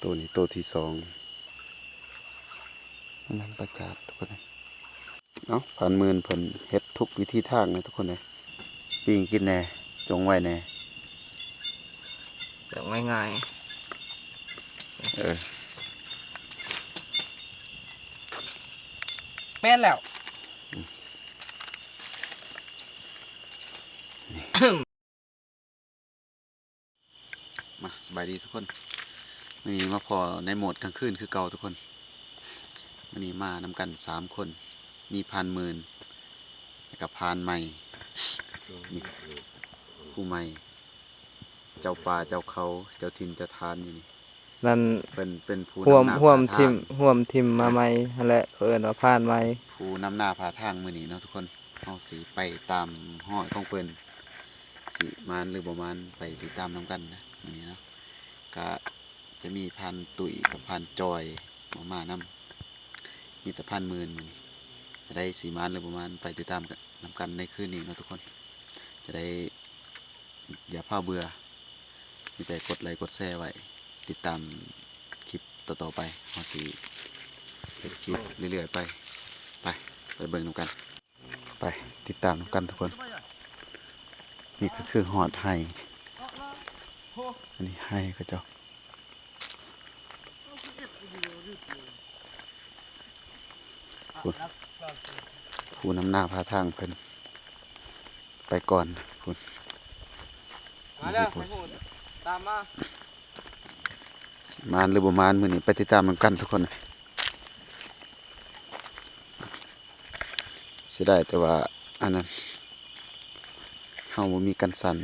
ໂຕນີ້ໂຕທີສອງ ມັນນຳປາຈາດທຸກຄົນເອີຍ. ເອົ້າ ພານໝື່ນເພິ່ນເຮັດທຸກວິທີທາງເລີຍທຸກຄົນເອີຍ ປີ້ງກິນແດ່ ຈົ່ງໄວ້ແດ່ ແບບງ່າຍໆ ເອີ ແມ່ນແລ້ວ. ມາ ສະບາຍດີທຸກຄົນ ມື້ນີ້ມາພໍ້ໃນໂໝດກາງຄືນຄືເກົ່າທຸກຄົນ. ມື້ນີ້ມານຳກັນສາມຄົນ ມີພານໝື່ນ ແລ້ວກະພານໃໝ່ ມີຄູໃໝ່ ເຈົ້າປ່າເຈົ້າເຂົາ ເຈົ້າຖິ່ນເຈົ້າຖານຢູ່ນີ້ ນັ້ນ ເພິ່ນເປັນຜູ້ ຮ່ວມ ນຳໜ້າ ຮ່ວມ ພາທາງ ທີມ ຮ່ວມທີມມາໃໝ່ຫັ້ນແຫຼະ ເຂົາເອີ້ນວ່າພານໃໝ່ ຜູ້ນຳໜ້າພາທາງມື້ນີ້ເນາະທຸກຄົນ. ເຮົາຊິໄປຕາມຮອຍຂອງເພິ່ນ ຊິໝານຫຼືບໍ່ໝານ ໄປຕິດຕາມນຳກັນນະມື້ນີ້ເນາະ. ກະຈະມີພານຕຸ້ຍກັບພານຈອຍມານຳ ມີແຕ່ພານໝື່ນມື້ນີ້ ຈະໄດ້ຊິໝານຫຼືບໍ່ໝານ ໄປຕິດຕາມກັນນຳກັນໃນຄືນນີ້ເນາະທຸກຄົນ. ຈະໄດ້ຢ່າຟ້າວເບື່ອ ມີແຕ່ກົດໄລກົດແຊໄວ້ ຕິດຕາມຄລິບຕໍ່ໆໄປ ເຮົາຊິເຮັດຄລິບເລື້ອຍໆໄປ. ໄປ ໄປເບິ່ງນຳກັນ. ໄປຕິດຕາມນຳກັນທຸກຄົນ. ນີ້ກໍຄືຮອດໄຮ່ ອັນນີ້ໄຮ່ເຂົາເຈົ້າ ຜູ້ ຜູ້ນຳໜ້າພາທາງເພິ່ນໄປກ່ອນພຸ້ນ. ມາເດີ ໄປພຸ້ນ ຕາມມາ. ຊິໝານຫຼືບໍ່ໝານມື້ນີ້ ໄປຕິດຕາມນຳກັນທຸກຄົນ. ເສຍດາຍແຕ່ວ່າອັນນັ້ນ ເຮົາບໍ່ມີກັນສັ່ນ.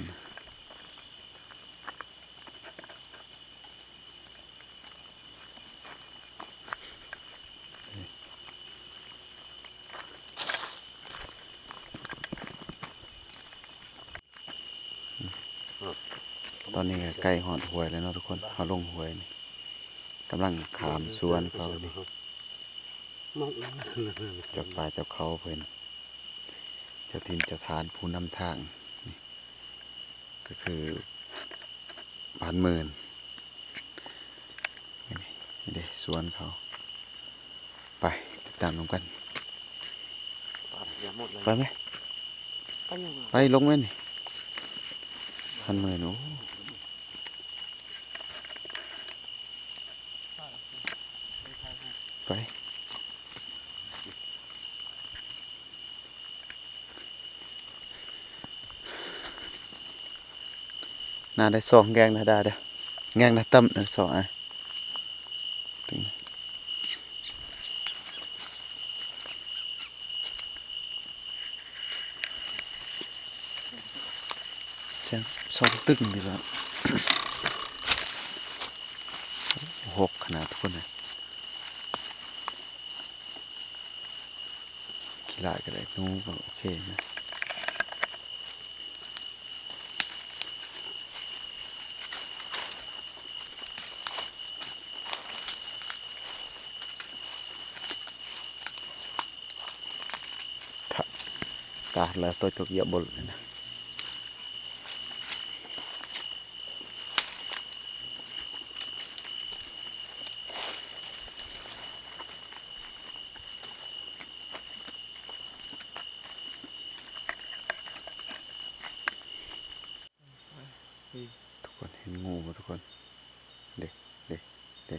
ຕອນນີ້ກໍໃກ້ຮອດຫ້ວຍແລ້ວເນາະທຸກຄົນ ເຮົາລົງຫ້ວຍນີ້ ກຳລັງຂ້າມສວນເຂົານີ້ ເຈົ້າປ່າເຈົ້າເຂົາເພິ່ນ ເຈົ້າຖິ່ນເຈົ້າຖານຜູ້ນຳທາງ ນີ້ກໍຄືພານໝື່ນ. ນີ້ເດ້ສວນເຂົາ ໄປຕິດຕາມນຳກັນ. ໄປ ຢ່າໝົດເລີຍ ໄປໄໝ? ໄປຫຍັງ? ໄປລົງໄໝນີ້? ພັນໝື່ນ ໂອ້ ໄປ. ໜ້າໄດ້ສອງແງ່ງນະດາເດີ ແງ່ງນະຕ່ຳນະສອງອາຍ ສອງຕຶງນີ້ລະ ຫົກຂະໜາດທຸກຄົນເອີຍ. ຂີ້ຫຼ້າຍກໍໄດ້ ໜູກໍໂອເຄນະ. ຕາລະໂຕຈົກຢາບົນເລີຍນະ. ທຸກຄົນເຫັນງູບໍ່ທຸກຄົນ? ເດ້ ເດ້ ເດ້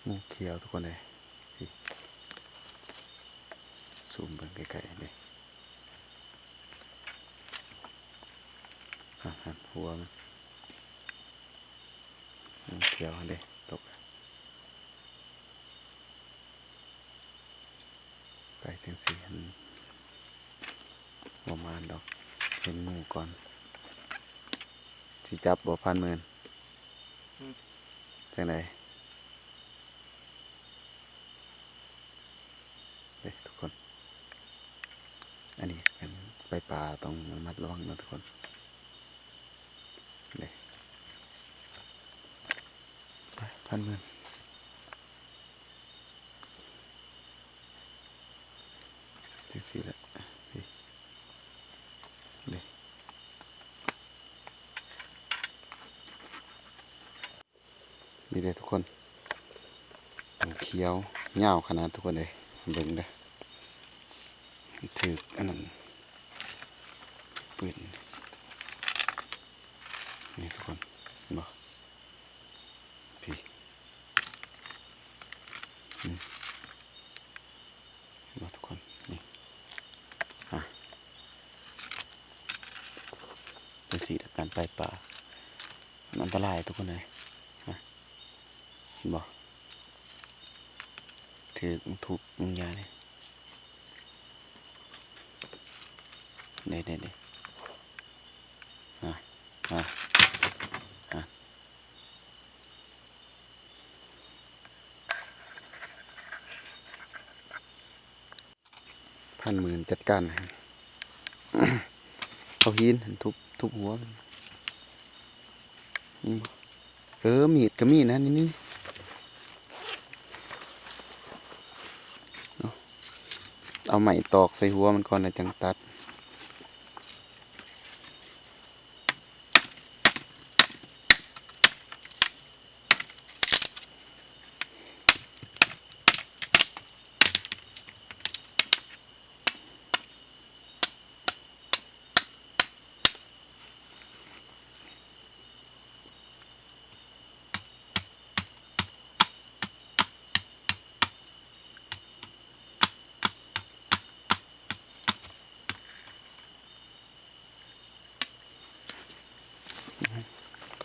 ງູຂຽວທຸກຄົນເອີຍ. ນີ້ ຊູມເບິ່ງໃກ້ໆເດ້ ຫັ້ນ ຫັ້ນຫົວມັນ ງູຂຽວຫັ້ນເດ້ ຕົກ ໄປຈັ່ງຊີ້ຫັ້ນ ບໍ່ມາດອກ ເຫັນງູກ່ອນ. ຊິຈັບບໍ່ ພານໝື່ນ? ອືມ ຈັ່ງໃດ? ເດ້ທຸກຄົນ ອັນນີ້ເປັນໄປປ່າຕ້ອງລະມັດລະວັງເນາະທຸກຄົນ. ເດ້ ໄປ ພັນໝື່ນ ຈັ່ງຊີ້ແຫຼະ ນີ້ ເດ້. ນີ້ ນີ້ເດ້ທຸກຄົນ ຂຽວຍາວຂະໜາດທຸກຄົນເອີຍ ເບິ່ງເດີ ຖືກອັນນັ້ນ ປືນ ນີ້ທຸກຄົນ ເຫັນບໍ່? ພີ້ ອືມ ເຫັນບໍ່ທຸກຄົນ? ນີ້ ອ່າ ຈັ່ງຊີ້ລະ ການໄປປ່າ ມັນອັນຕະລາຍທຸກຄົນເອີຍ ອ່າ ເຫັນບໍ່? ຖືກ ມັນທຸບ ມັນຫຍັງນີ້ ເດ້ ເດ້ ເດ້ ອ່າ ອ່າ ອ່າ. ພັນໝື່ນຈັດການ ເອົາຫີນທຸບ ທຸບຫົວມັນ ມີບໍ່? ເອີ ມີດກະມີນະ ນີ້ ນີ້ ເອົາ ເອົາໄມ້ຕອກໃສ່ຫົວມັນກ່ອນ ແລ້ວຈັ່ງຕັດ.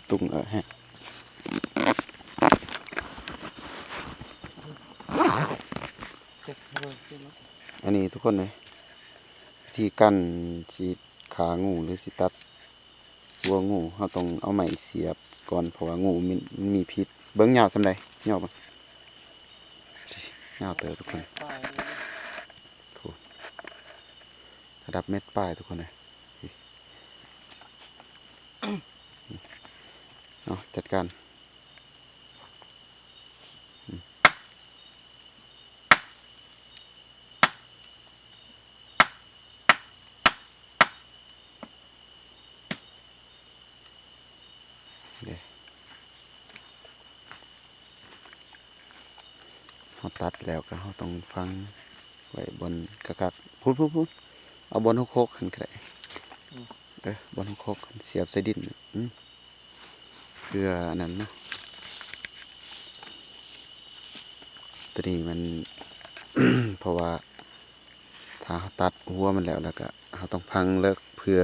ຕຸງເອີແຮະ ອັນນີ້ທຸກຄົນເອີຍ ວິທີການຊິຂ້າງູ ຫຼື ຊິຕັດຫົວງູ ເຮົາຕ້ອງເອົາໄມ້ສຽບກ່ອນ ເພາະວ່າງູມັນ ມັນມີພິດ. ເບິ່ງຍາວສ່ຳໃດ? ຍາວບໍ່? ຍາວເຕີບທຸກຄົນ ໂອ້ ລະດັບແມັດປາຍທຸກຄົນເອີຍ ເອົາ ຈັດການ ເດ້ ເຮົາຕັດແລ້ວກະເຮົາຕ້ອງຝັງໄວ້ບ່ອນຄັກໆ ພຸ້ນໆໆ ເອົາບ່ອນຫົກຫົກຫັ້ນກະໄດ້ ອືມ ເອີ ບ່ອນຫົກຫົກຫັ້ນ ສຽບໃສ່ດິນ ອືມ ເພື່ອອັນນັ້ນເນາະ ໂຕນີ້ມັນ ເພາະວ່າ ຖ້າເຮົາຕັດຫົວມັນແລ້ວ ແລ້ວກະເຮົາຕ້ອງຝັງເລິກ ເພື່ອ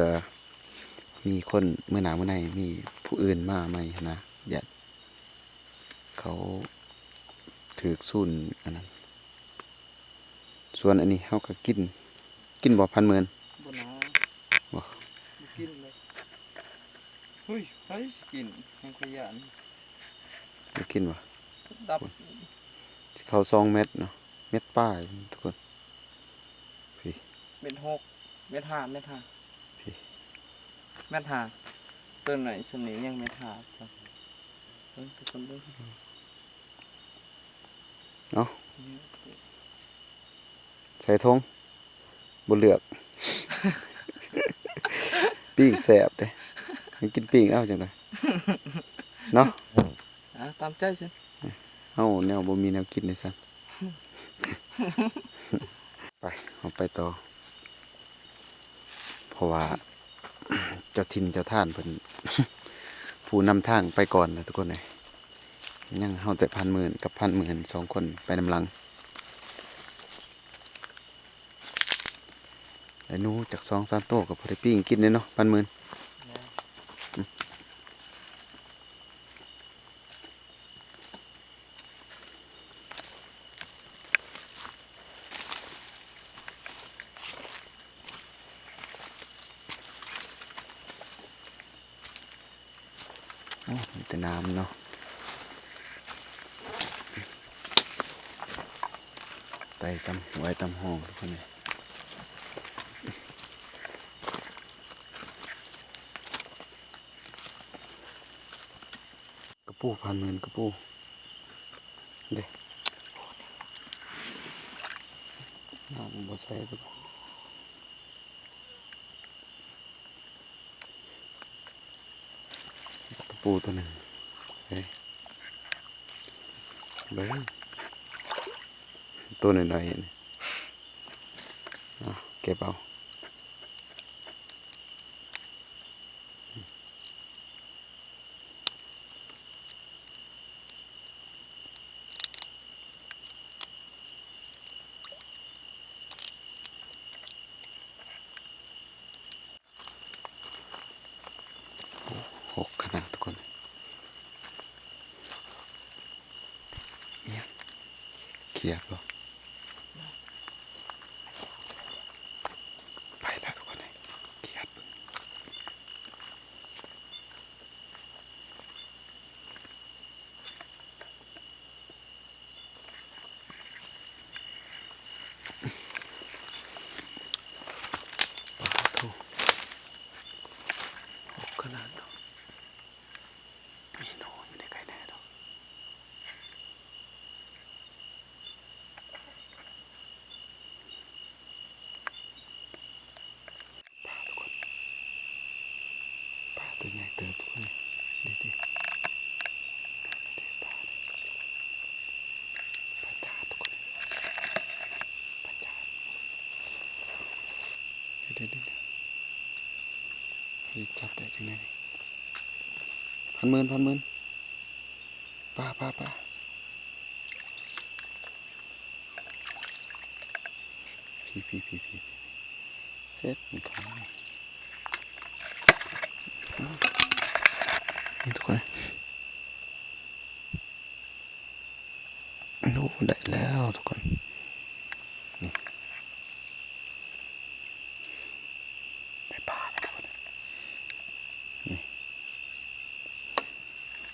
ມີຄົນມື້ໜ້າມື້ໃນ ມີຜູ້ອື່ນມາໃໝ່ຫັ້ນນະ ຢ້ານເຂົາຖືກສູນອັນນັ້ນ. ສ່ວນອັນນີ້ເຮົາກະກິນ ກິນບໍ່ ພັນໝື່ນ? ບໍ່ນາ ບໍ່ ບໍ່ກິນເລີຍ. ເຮີ້ຍ ໃຜຊິກິນ ແຮງຂະຫຍານ ບໍ່ກິນບໍ່? ດັບ ຊິເຂົ້າສອງແມັດເນາະ ແມັດປາຍທຸກຄົນ ພີ້ ແມັດຫົກ ແມັດຫ້າ ແມັດຫ້າ ພີ້ ແມັດຫ້າ ໂຕນ້ອຍສ່ຳນີ້ຍັງແມັດຫ້າ ເບິ່ງທຸກຄົນເບິ່ງ ເອົາ ໃສ່ຖົງ ບໍ່ເລືອກ ປີ້ງແຊບເດ້ ກິນປີ້ງເອົາຈັ່ງໃດ ເນາະ ອ່າ ຕາມໃຈຊັ້ນ ເຮົາແນວບໍ່ມີແນວກິນເດ້ຊັ້ນ ໄປ ເຮົາໄປຕໍ່ ເພາະວ່າເຈົ້າຖິ່ນເຈົ້າຖານເພິ່ນ ຜູ້ນຳທາງໄປກ່ອນແລ້ວທຸກຄົນເອີຍ ຍັງເຮົາແຕ່ພັນໝື່ນກັບພັນໝື່ນສອງຄົນໄປນຳຫຼັງ. ໄດ້ໜູຈັກສອງສາມໂຕກະພໍໄດ້ປີ້ງກິນເດ້ເນາະ ພັນໝື່ນ ແມ່ນ ອືມ ໂອ້ ມີແຕ່ນ້ຳເນາະ ໄຕ່ຕາມຫ້ວຍຕາມຮ່ອງທຸກຄົນເອີຍ ກະປູ ພັນໝື່ນ ກະປູ ເດ້ ນ້ຳບໍ່ໃສ່ ກະປູໂຕໜຶ່ງ ເດ້. ເບິ່ງ ໂຕນ້ອຍໆນີ້ ເອົາ ເກັບເອົາ. ໂອ້ ຫົກຂະໜາດທຸກຄົນ ເອີຍ ຂຽດບໍ່? ໄປແລ້ວທຸກຄົນເອີຍ ຂຽດ. ປາໂທ້ ໂອ້ ຂະໜາດເນາະ ມີໜໍ່ຢູ່ໃນໄກແນ່ດອກ. ປາທຸກຄົນ ປາຕົວໃຫຍ່ເຕີບທຸກຄົນ ເດ້ໆ ເດ້ປາ ປາຈາດທຸກຄົນ ປາຈາດ ເດ້ໆ ເຮົາຊິຈັບໄດ້ຈັ່ງໃດນີ້ ພັນໝື່ນ ພັນໝື່ນ ປາ ປາ ປາ ພີ້ ພີ້ ພີ້ ພີ້ ເສັດມັນຂາວ ນີ້ທຸກຄົນ ໂອ້ ໄດ້ແລ້ວທຸກຄົນ ນີ້ ໄດ້ປາແລ້ວທຸກຄົນ ນີ້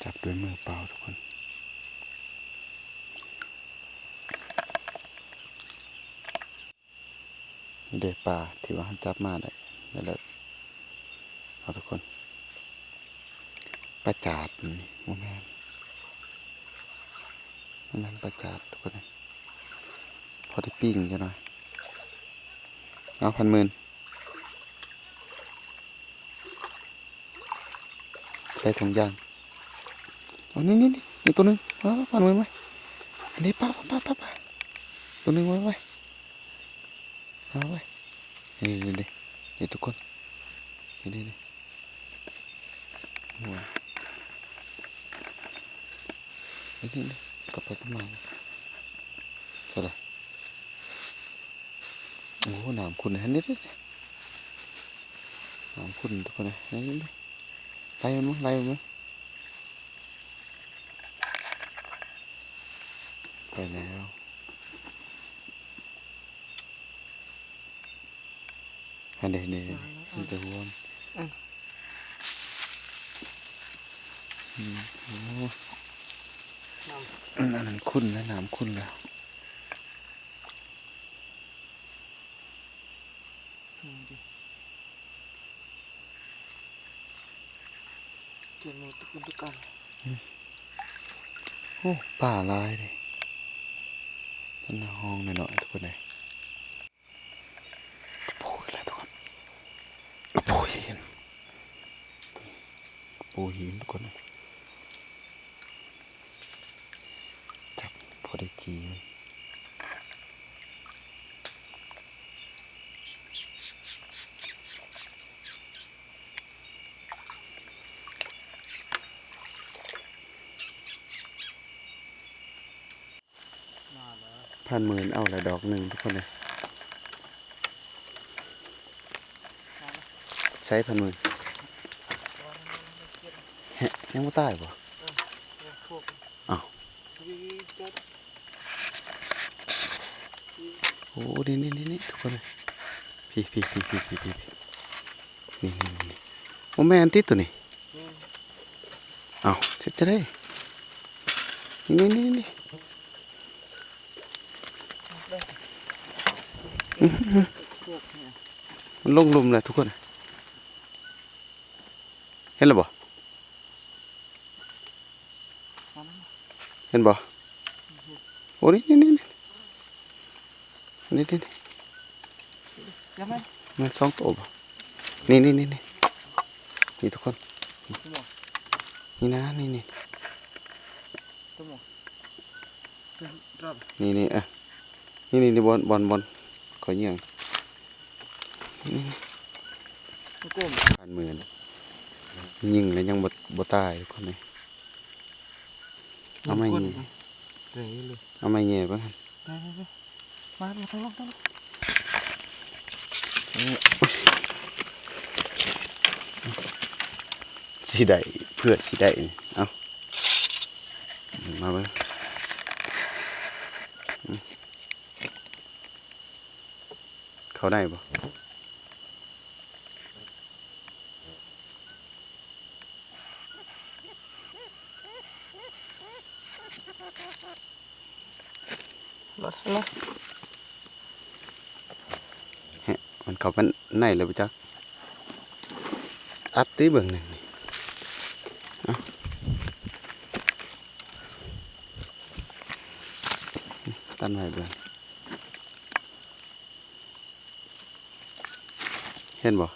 ຈັບດ້ວຍມືເປົ່າທຸກຄົນ ນີ້ເດ້ປາທີ່ວ່າເຮົາຈັບມາໄດ້ ໄດ້ແລ້ວ ເອົາທຸກຄົນ ປາຈາດນີ້ ບໍ່ແມ່ນ ບໍ່ແມ່ນປາຈາດທຸກຄົນເອີຍ ພໍໄດ້ປີ້ງຈັກໜ່ອຍ ເອົາ ພັນໝື່ນ ໃສ່ຖົງຢາງ ເອົາ ນີ້ໆໆ ນີ້ໂຕໜຶ່ງ ເອົາ ພັນໝື່ນໄວ້ ອັນນີ້ປາ ປາ ປາ ປາ ໂຕໜຶ່ງໄວ້ ໄວ້ ເອົາໄວ້ ນີ້ໆໆ ນີ້ທຸກຄົນ ນີ້ໆໆ ນີ້ໆໆ ກັບໄປກັບມາ ໃສ່ລະ ໂອ້ ນ້ຳຂຸ່ນຫັ້ນເດ້ ນ້ຳຂຸ່ນທຸກຄົນເອີຍ ໄລ່ມັນມາ ໄລ່ມັນມາ ໄປແລ້ວ ຫັ້ນເດ້ ນີ້ ມັນຈະຮ່ວມ ອືມ ໂອ້ ນ້ຳ ອັນນັ້ນຂຸ່ນແລ້ວ ນ້ຳຂຸ່ນແລ້ວ ອືມ ເຈັບໝົດທຸກຄົນທຸກອັນ ອືມ ໂອ້ ປາຫຼາຍເດ້ ເປັນຫ້ອງນ້ອຍໆ ທຸກຄົນເອີຍ. ກະປູອີກແລ້ວທຸກຄົນ ກະປູຫີນ ກະປູຫີນທຸກຄົນ ຈັບພໍໄດ້ຈີມັນ. ພັນໝື່ນເອົາລະດອກໜຶ່ງທຸກຄົນເອີຍ ໃຊ້ພັນໝື່ນ ແຮະ ຍັງບໍ່ຕາຍບໍ່? ເອົ້າ ໂອ້ ນີ້ໆໆໆ ທຸກຄົນເອີຍ ພີ້ໆໆໆ ນີ້ໆໆໆ ບໍ່ແມ່ນຕິໂຕນີ້ ແມ່ນ ເອົ້າ ເຮັດຈັ່ງໃດ ນີ້ໆໆໆ ນີ້ ອື ມັນລົງຫຼຸມແລ້ວທຸກຄົນ ເຫັນແລ້ວບໍ່? ເຫັນບໍ່? ໂອ້ ນີ້ໆໆ ນີ້ໆ ນີ້ ແມ່ນສອງໂຕບໍ່? ນີ້ໆໆ ນີ້ທຸກຄົນ ນີ້ນະ ນີ້ໆ ໂຕບໍ່? ໂຕບໍ່? ນີ້ ນີ້ ເອີ ນີ້ ນີ້ ນີ້ ບ່ອນ ບ່ອນ ບ່ອນ ຂ້ອຍຍິງ ຜ່ານມືນ ຍິງແລ້ວຍັງບໍ່ ບໍ່ຕາຍຄົນນີ້. ເອົາໄມ້ແຫຍ່ ເອົາໄມ້ແຫຍ່ເບິ່ງຫັ້ນ. ມາ ມາ ມາ ຊິໄດ້ ເພື່ອຊິໄດ້ ເອົາ ມາເບິ່ງ ເຂົ້າໄດ້ບໍ່? ແຮະ ມັນເຂົ້າໄປໃນແລ້ວບໍ່ຈັກ ອັດຕິເບິ່ງໜຶ່ງນີ້ ເອົາ ຕັນໄວ້ເບິ່ງ. ເຫັນບໍ່?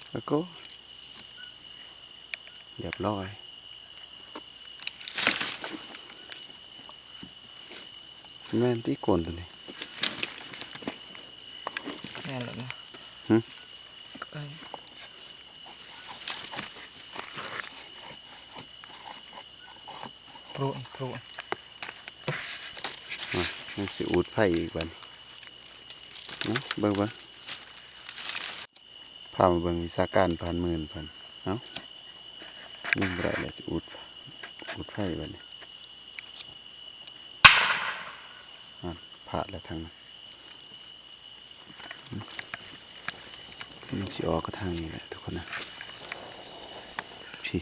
ໂອ້ໂກ ຮຽບຮ້ອຍ ແມ່ນຕິ ກົ້ນໂຕນີ້ ແມ່ນແລ້ວນະ ຫຶ? ເອີ ໂພຣນ ໂພຣນ ອາ ມັນຊິອູດໄຟອີກບັດນີ້ ເບິ່ງ ເບິ່ງ ພາມາເບິ່ງວິຊາການຜ່ານມືນເພິ່ນ ເອົ້າ ຍິງບໍ່ໄດ້ແລ້ວ ຊິອູດ ອູດໄຟບັດນີ້ ອາ ພາດແລ້ວທາງນັ້ນ. ມັນຊິອອກກະທາງນີ້ແຫຼະທຸກຄົນນະ ພີ້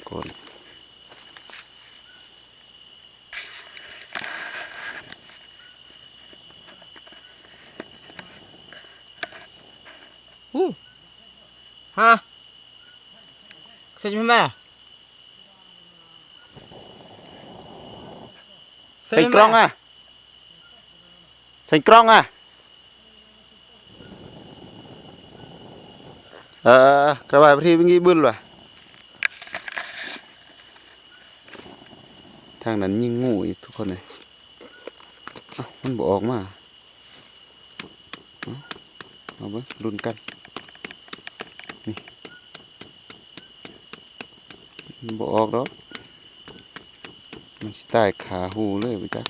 ໂກນ ອູ້ ຮະ ເສັດແມ່ ໃສ່ກລ້ອງອະ ໃສ່ກລ້ອງອະ ເອີ ກະວ່າພະທີວິງກີບຶນວ່າ ທາງນັ້ນຍິງງູອີກທຸກຄົນເອີຍ ເອົ້າ ມັນບໍ່ອອກມາ ເອົ້າ ມາເບິ່ງ ລຸ້ນກັນ ນີ້ ມັນບໍ່ອອກດອກ ມັນຊິຕາຍຄາຮູເລີຍບໍ່ຈັກ.